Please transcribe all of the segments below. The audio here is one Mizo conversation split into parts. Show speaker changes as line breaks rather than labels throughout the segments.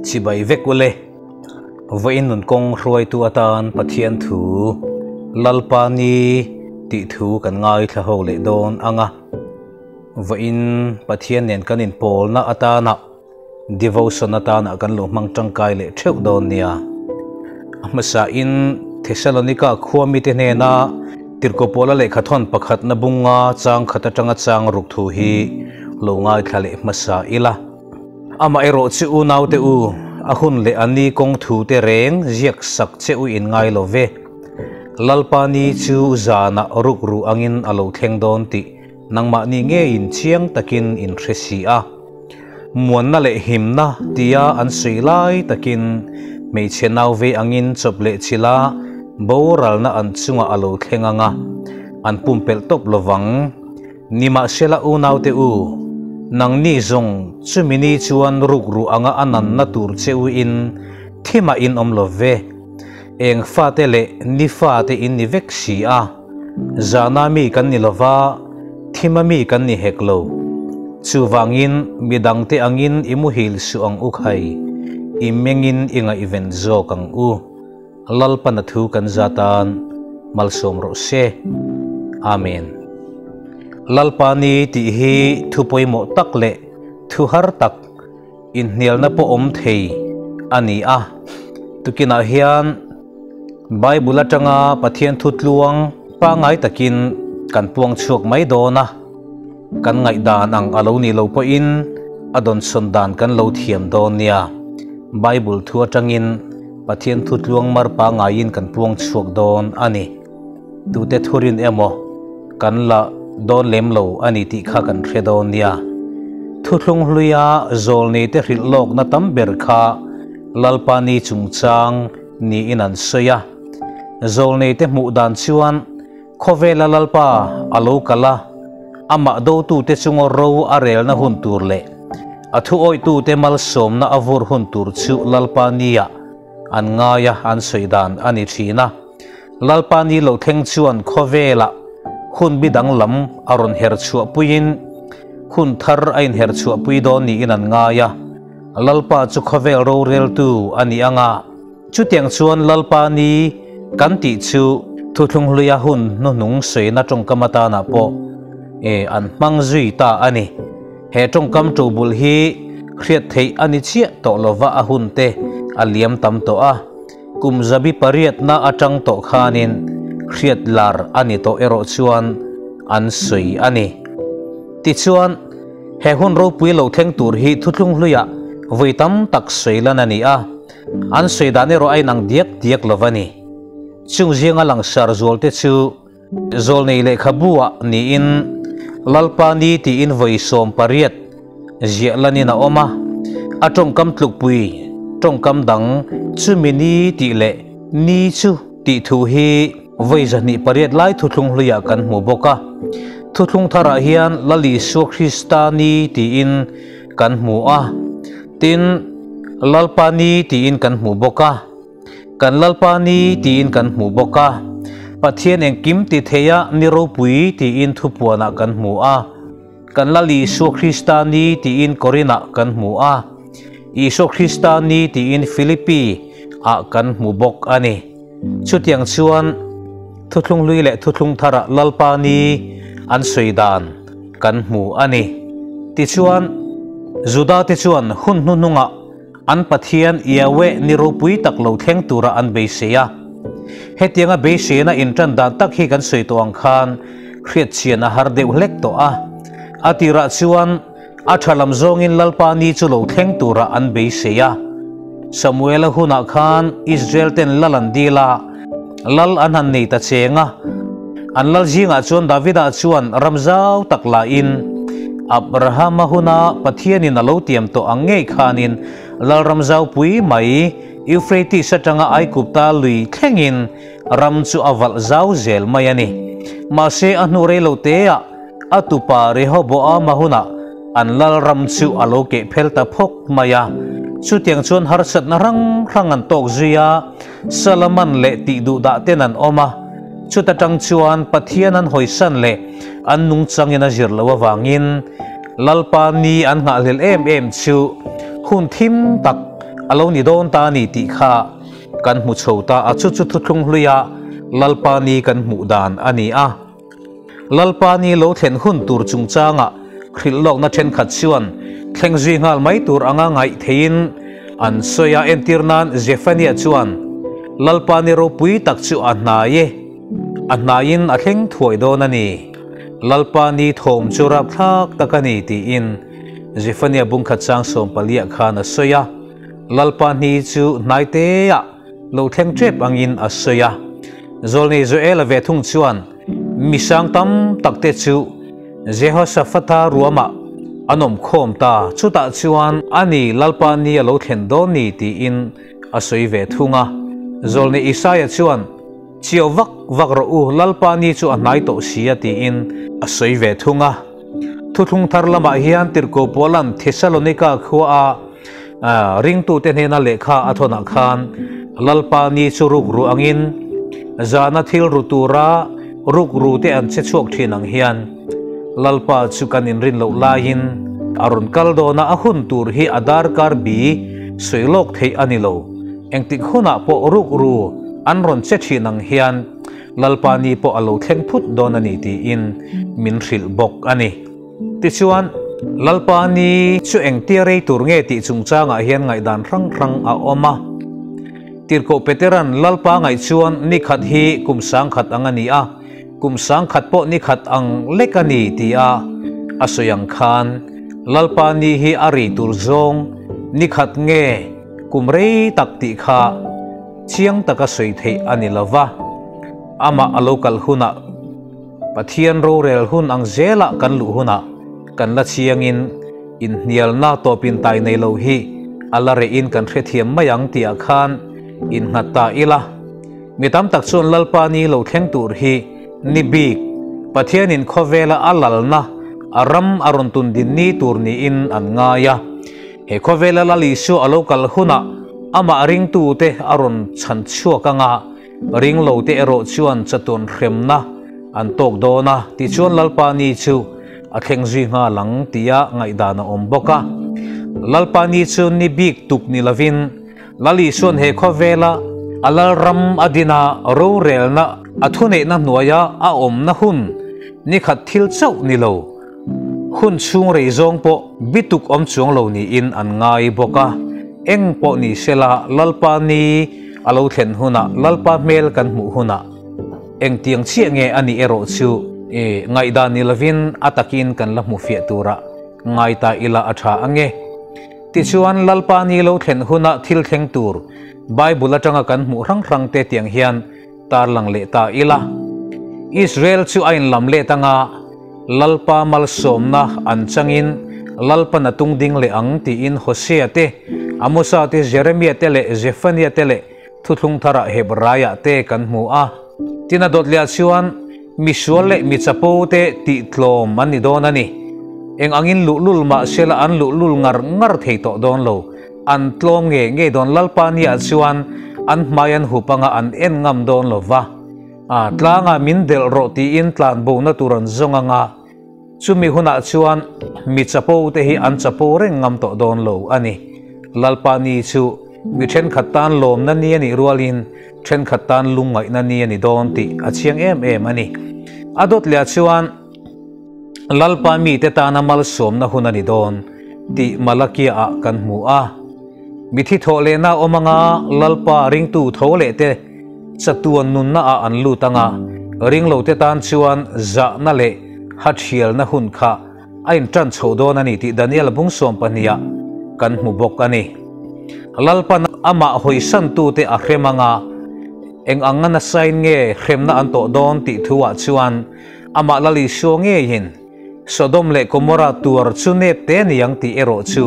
Chibai vek ule. Vawiin nun kawng hruaitu atan Pathian thu Lalpa ni tih thu kan ngaithla ho leh dawn ang a. Vawiin Pathian nen kan inpawlna atana devotion atana kan lo hmang tangkai leh theuh dawn nia. A hmasain Thessalonika khua mite hnena Tirhkoh Paula lehkhathawn pakhatna bunga chang khat atanga chang ruk thu hi lo ngaithla leh hmasa ila. Amaherawh chu unaute u, a hun leh a ni kawng thu te reng ziak sak che u in ngai lo ve. Lalpa ni chu zanah rukru angin a lo thleng dawn tih Nangmahni ngeiin chiang takin in hre si a, muanna leh himna tia an sawi lai takin hmeichhe nau ve angin chawp leh chila boralna an chungah a lo thleng ang a, an pumpelh tawp lovang. Nimahsela unaute u, nangni zawng chumi ni chuan rukru anga a nanna tur che u in thimah in awm lo ve, eng fate leh ni fate in ni vek si a. Zahna mi kan ni lova, thima mi kan ni hek lo. Chuvangin midangte angin i muhil suh ang u khai, i mengin i ngaihven zawk ang u. Lalpana thu kan zatan malsawm rawh se. Amen. Lalpa ni tih hi thu pawimawh tak leh thu har tak, inhnialna pawh awm thei a ni a. Tukinah hian Bible atanga Pathian thu tluang pangngai takin kan puang chhuak mai dawn a, kan ngaihdan ang a lo nih loh pawhin a dawnsawn dan kan lo thiam dawn nia. Bible thu atangin Pathian thu tluang mar pangngaiin kan puang chhuak dawn a ni. Tute thurin emaw kan la dawn lem lo a ni tih kha kan hre dawn nia. Thuthlung hluia zawlneite hrilh lawkna tam ber kha Lalpa ni chungchang niin an sawi a. Zawlneite hmuh dan chuan khawvela Lalpa a lo kal a, amah dotute chunga ro a relna hun tur leh a thu awihtute malsawmna a vur hun tur chu Lalpa nia an ngai a, an sawi dan a ni thin a. Lalpa ni lo thleng chuan khawvelah hun bi danglam a rawn her chhuahpuiin hun thar a inher chhuahpui dawn niin an ngai a. Lalpa chu khawvel roreltu a ni ang a, chutiang chuan Lalpa ni kan tih chu thuthlung hluia hun hnuhnung sawina tawngkam atanah pawh e an hmang zui ta a ni. He tawngkam ṭobul hi hriat theih a ni chiah tawh lova a hunte a liam tam tawh a. Kum zabi pariatna atang tawh khanin hriat lar a ni tawh erawh chuan an sawi a ni. Tichuan, he hun ropui lo thleng tur hi thuthlung hluiah vawi tam tak sawi lan a ni a, an sawi dan erawh a inang diak diak lo va ni. Chung zinga langsar zualte chu Zawlnei lehkhabu-ah niin Lalpa ni tiin vawi 18 ziah lanin a awm a, a tawngkam tlukpui tawngkam dang chumi ni tih leh ni chu tih thu hi vawi 28 lai thuthlung hluiah kan hmu bawk a. Thuthlung tharah hian Lal Isua Krista ni tiin kan hmu a, tin Lalpa ni tiin kan hmu bawk a. Kan Lalpa ni tiin kan hmu bawk a, Pathian engkim ti theia ni ropui tiin thupuanah kan hmu a, kan Lal Isua Krista ni tiin Korinah kan hmu a, Isua Krista ni tiin Philippi ah kan hmu bawk a ni. Chutiang chuan Thuthlung Hlui leh Thuthlung Tharah Lalpa ni an sawi dan kan hmu a ni. Tichuan, Judate chuan hun hnuhnungah An Pathian Yahweh ni ropui tak lo thleng tura an beisei a. Hetianga beiseina intan dan tak hi kan sawi tawh ang khan hriatchian a har deuh hlek tawh a. A tirah chuan a tha lam zawngin Lalpa ni chu lo thleng tura an beisei a. Samuela hunah khan Israel ten lal an dil a, lal an han nei ta cheng a. An lal zingah chuan Davida chuan ram zau tak lahin Abrahama huna Pathianin a lo tiam tawh ang ngei khanin lalram zaupui mai Euphrates atanga Aigupta lui thlengin ram chu a valh zau zel mai a ni. Mahse a hnu rei lo teah a tupa Rehoboama hunah an lalram chu a lo keh phel ta phawk mai a. Chutiang chuan harsatna hrang hrang an tawk zui a, Salaman leh tih duh dah ten an awm a, chuta tang chuan Pathian an hawisan leh an nungchangin a zir loh avangin Lalpa ni an nghahhlel em em chu hun thim tak a lo ni dawn ta a ni tih kha kan hmu chho ta a, chu chu thuthlung hluia Lalpa ni kan hmuh dan a ni a. Lalpa ni lo thlen hun tur chungchanga hrilh lawkna thenkhat chuan thleng zui nghal mai tur anga ngaih theiin an sawi a, entir nan Zephaniah chuan Lalpa ni ropui tak chu a hnai e, a hnaiin a thleng thuai dawn a ni, Lalpa ni thawm chu rapthlak tak a ni tiin Zephaniah bungkhat chang sawmpaliah khan a sawi a, Lalpa ni chu hnaiteah lo thleng tep angin a sawi a. Zawlnei Joela ve thung chuan mi sang tam takte chu Jehoshaphatha ruamah an awm khawm ta, chutah chuan a ni Lalpa ni a lo thlen dawn ni tiin a sawi ve thung a. Zawlnei Isaia chuan, Chiau vak vak rawh u, Lalpa ni chu a hnai tawh si a tiin a sawi ve thung a. Thuthlung thar lamah hian Tirhkoh Paula'n Thesalonika khua a ringtute hnena lehkha a thawnah khan Lalpa ni chu rukru angin zana thil ru tura rukru te an che chhuak thin ang hian Lalpa chu kan inrin loh laiin a rawn kal dawn a, a hun tur hi a darkar bi sawi lawk theih a ni lo. Engtik hunah pawh rukru an rawn che thin ang hian Lalpa ni pawh a lo thleng phut dawn a ni tiin min hrilh bawk a ni. Tichuan, Lalpa ni chu engtia rei tur nge tih chungchangah hian ngaihdan hrang hrang a awm a. Tirhkoh Petera'n Lalpa ngaih chuan ni khat hi kum sangkhat ang a ni a, kum sangkhat pawh ni khat ang lek a ni tia a sawi ang khan Lalpa ni hi a rei tur zawng ni khat nge kum rei tak tih kha Chiang taka sawi theih a ni lo va, amah a lo kal hunah Pathian rorel hun ang zelah kan luh hunah kan la chiangin inhnialna tawpin tai nei lo hi a la rehin kan hrethiam mai ang tihah khan innghat ta ila. Mi tam tak chuan Lalpa ni lo thleng tur hi ni bik, Pathianin khawvela a lalna, a ram a rawn tun din ni tur niin an ngai a. He khawvela Lal Isua a lo kal hunah amah ringtute a rawn chhan chhuak anga ringlote erawh chuan chatuan hremna an tawk dawn a, tichuan Lalpa ni chu a thleng zui nghal ang tia ngaihdan a awm bawk a. Lalpa ni chu ni bik tuk ni lovin Lal Isua'n he khawvela a Lalram a dina rorelna a thuneihna hnuaia a awmna hun ni khat thil chauh ni lo, Hun chhung rei zawng pawh bituk awm chuang lo niin an ngai bawk a, eng pawh ni sela Lalpa ni a lo thlen hunah Lalpa hmel kan hmuh hunah engtiang chiah nge a nih erawh chu ngaihdan ni lovin a takin kan la hmu fiah turah ngai ta ila a tha ange. Tichuan Lalpa ni lo thlen huna thil thleng tur Bible atanga kan hmuh hrang hrang te tiang hian tarlang leh ta ila. Israel chu a inlam let anga Lalpa malsawmna an changin Lalpan a tung ding leh ang tiin Hosea te, Amosa te, Jeremia te leh Zephania te leh Thuthlung Tharah Hebraiah te kan hmu a. Tin a dawt lehah chuan misual leh mi chapo te tihtlawm an ni dawn a ni. Eng angin luhlul mah sela an luhlul ngar ngar thei tawh dawn lo. An tlawm nge ngei dawn Lalpa niah chuan an hmai an hup anga an en ngam dawn lo va. A tlangah min delh rawh tiin tlan bona tur an zawng anga chumi hunah chuan mi chapo te hi an chapo reng ngam tawh dawn lo a ni. Lalpa ni chu mi thenkhat tan lawmna ni a nih rualin thenkhat tan lungngaihna ni a ni dawn tih a chiang em em a ni. A dawt lehah chuan. Lalpa mite tana malsawmna hun a ni dawn tih Malakia-ah kan hmu a. Mithi thawh lehna awm anga Lalpa ringtu tho leh te chatuan nunnaah an lut anga ringlote tan chuan zahna leh hathialna hun kha a intan chho dawn a ni tih Daniel bung 12-ah kan hmu bawk a ni. Lalpan amah hawisantute a hrem anga eng anga nasain nge hremna an tawh dawn tih thuah chuan Amah Lal Isua ngeiin Sodom leh Gomorrah tuar chu nep te ni ang tih erawh chu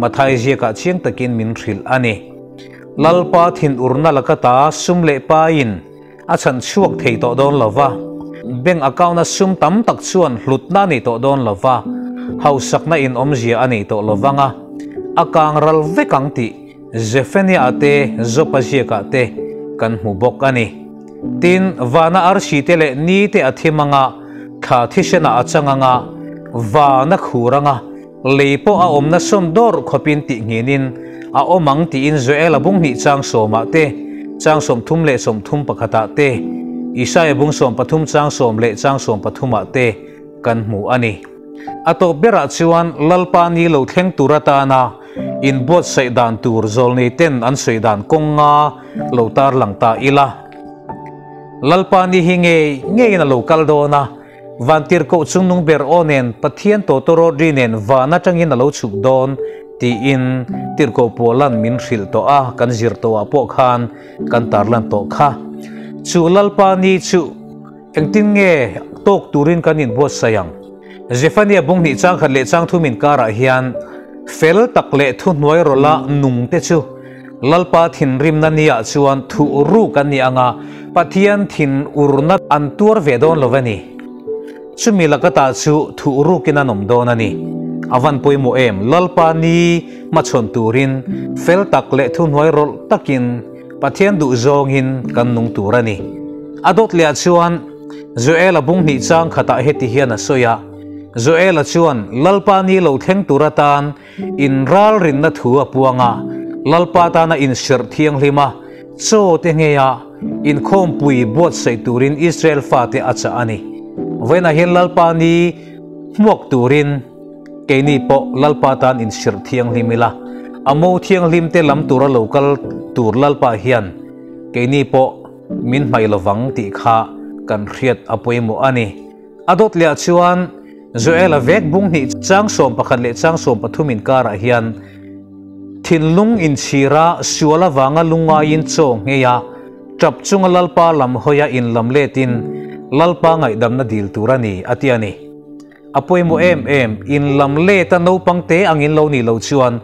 Mathai ziakah chiang takin min hrilh a ni. Lalpa thinurna laka ta sum leh pain a chhan chhuak thei tawh dawn lo va, bank account-a sum tam tak chuan hlutna a nei tawh dawn lo va, hausakna in awmzia a nei tawh lo vang a, a kang ral vek ang tih Zephaniah te, Jopa ziakah te kan hmu bawk a ni. Tin, vana arsi te leh ni te a thim anga, thla thisenah a chang anga, van a khur anga, lei pawh a awmna sawn dawrh khawpin tih nghinin a awm ang tiin Joela bung hnih chang sawmah te, chang 30 leh 31ah te, Isaia bung 13 chang 10 leh chang 13ah te kan hmu a ni. A tawp berah chuan Lalpa ni lo thleng tur atana inbuatsaih dan tur zawlnei ten an sawi dan kawng nga lo tarlang ta ila. Lalpa ni hi ngei ngeiin a lo kal dawn a, Vantirhkoh chungnung ber aw nen Pathian tawtawrawt ri nen van atangin a lo chhuk dawn tiin Tirhkoh Paula'n min hrilh tawh a, kan zir tawhah pawh khan kan tarlan tawh kha. Chu Lalpa ni chu engtin nge tawk turin kan inbuatsaih ang? Zephania bung hnih chang khat leh chang thum inkarah hian fel tak leh thuhnuai rawla nung te chu Lalpa thinrimna niah chuan thuh ruk an ni ang a, Pathian thinurna an tuar ve dawn lo a ni. Chumi laka tah chu thuh rukin an awm dawn a ni. A van pawimawh em? Lalpa ni hmachhawn turin fel tak leh thuhnuai rawlh takin Pathian duh zawngin kan nung tur a ni. A dawt lehah chuan Joela bung hnih chang khatah heti hian a sawi a, Joela chuan Lalpa ni lo thleng tur atan Inralrinna thu a puang a, Lalpa tana inserh thianghlim a, chaw te ngeia inkhawmpui buatsaih turin Israel fate a chah a ni. Vawiinah hian Lalpa ni hmuak turin keini pawh Lalpa tan inserh thianghlim ila, a mo thianghlim te lam tura lo kal tur Lalpa hian keini pawh min hmaih lovang tih kha kan hriat a pawimawh a ni. A dawt lehah chuan Joela vek bung hnih chang 11 leh chang 13 inkarah hian thinlung inchhira sual avanga lungaiin chaw nghei a, tap chunga Lalpa lam hawia inlam letin Lalpa ngaihdamna dil tur a ni, a ti a ni. A pawimawh em em, inlam leta naupang te angin lo nih loh chuan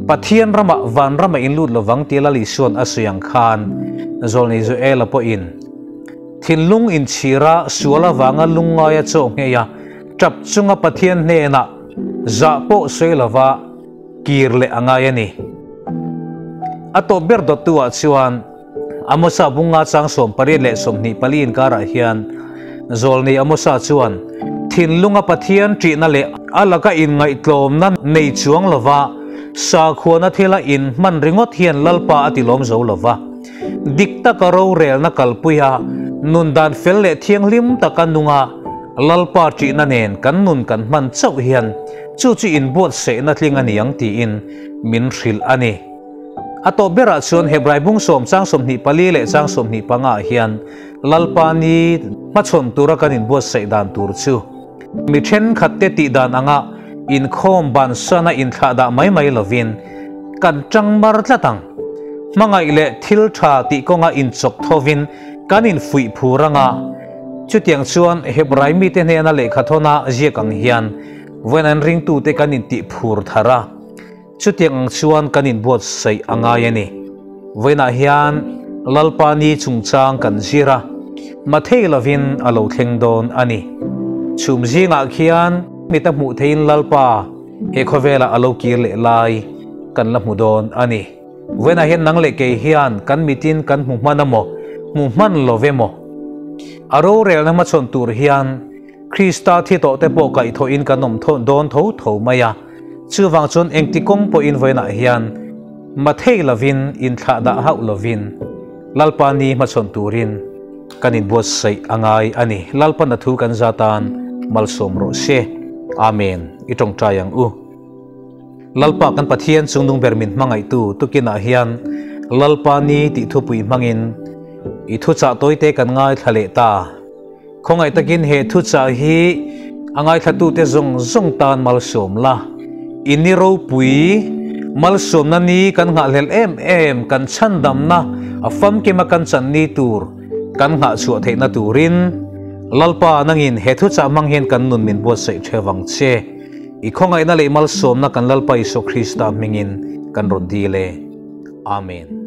Pathian ramah van ramah in lut lovang tia Lal Isua'n a sawi ang khan Zawlnei Joela pawhin Thinlung inchhira sual avanga lungngaia chaw nghei a, tap chunga Pathian hnenah zah pawh sawi lova kir leh a ngai a ni. A tawp ber dawttu-ah chuan Amosa bunga chang 18 leh 24 inkarah hian Zawlnei Amosa chuan thinlunga Pathian ṭihna leh a laka inngaihtlawmna nei chuang lova sakhuana thila inhman ringawt hian Lalpa a tilawm zo lova. Dik taka rorelna kalpuia nun dan fel leh thianghlim taka nunga Lalpa ṭihna nen kan nun kan hman chauh hian chu chu inbuatsaihna tling a ni ang tiin min hrilh a ni. A tawp berah chuan Hebrai bung sawm chang 24 leh chang 25 ah hian Lalpa ni hmachhawn tura kan inbuatsaih dan tur chu mi thenkhat te tih dan anga inkhawm bansana inthlah dah mai mai lovin kan tang mar tlat ang. Hmangaih leh thil tha tih kawnga inchawk thovin kan infuih phur anga, chutiang chuan Hebrai mite hnena lehkha thawna ziak ang hian vawiin an ringtute kan intih phur thar a, chutiang ang chuan kan inbuatsaih a ngai a ni. Vawiinah hian Lalpa ni chungchang kan zir a, mathei lovin a lo thleng dawn a ni. Chhum zingah khian mita hmuh theiin Lalpa, He khawvelah a lo kir leh lai kan la hmu dawn a ni. Vawiinah hian nang leh kei hian kan mitin kan hmu hman a maw, hmu hman lo ve maw? A rorelna hmachhawn tur hian Krista thi tawh te pawh kaihthawhin kan awm dawn tho tho mai a. Chuvang chuan engti kawng pawhin vawiinah hian mathei lovin, inthlahdah hauh lovin Lalpa ni hmachhawn turin kan inbuatsaih a ngai a ni. Lalpan a thu kan za tan malsawm rawh se. Amen. I tawngtai ang u. Lalpa kan Pathian chungnung ber min hmangaihtu tukinah hian Lalpa ni tih thupui hmangin i thuchah tawite kan ngaithla leh ta. Khawngaih takin he thuchah hi a ngaithlatute zawng zawng tan malsawm la. I ni ropui, malsawmna ni kan nghahhlelh em em, kan chhandamna a famkima kan chan ni tur kan nghahchhuah theihna turin Lalpa nangin he thuchah hmang hian kan nun min buatsaih theuh ang che. I khawngaihna leh malsawmna kan Lalpa Isua Krista hmingin kan rawn dil e. Amen.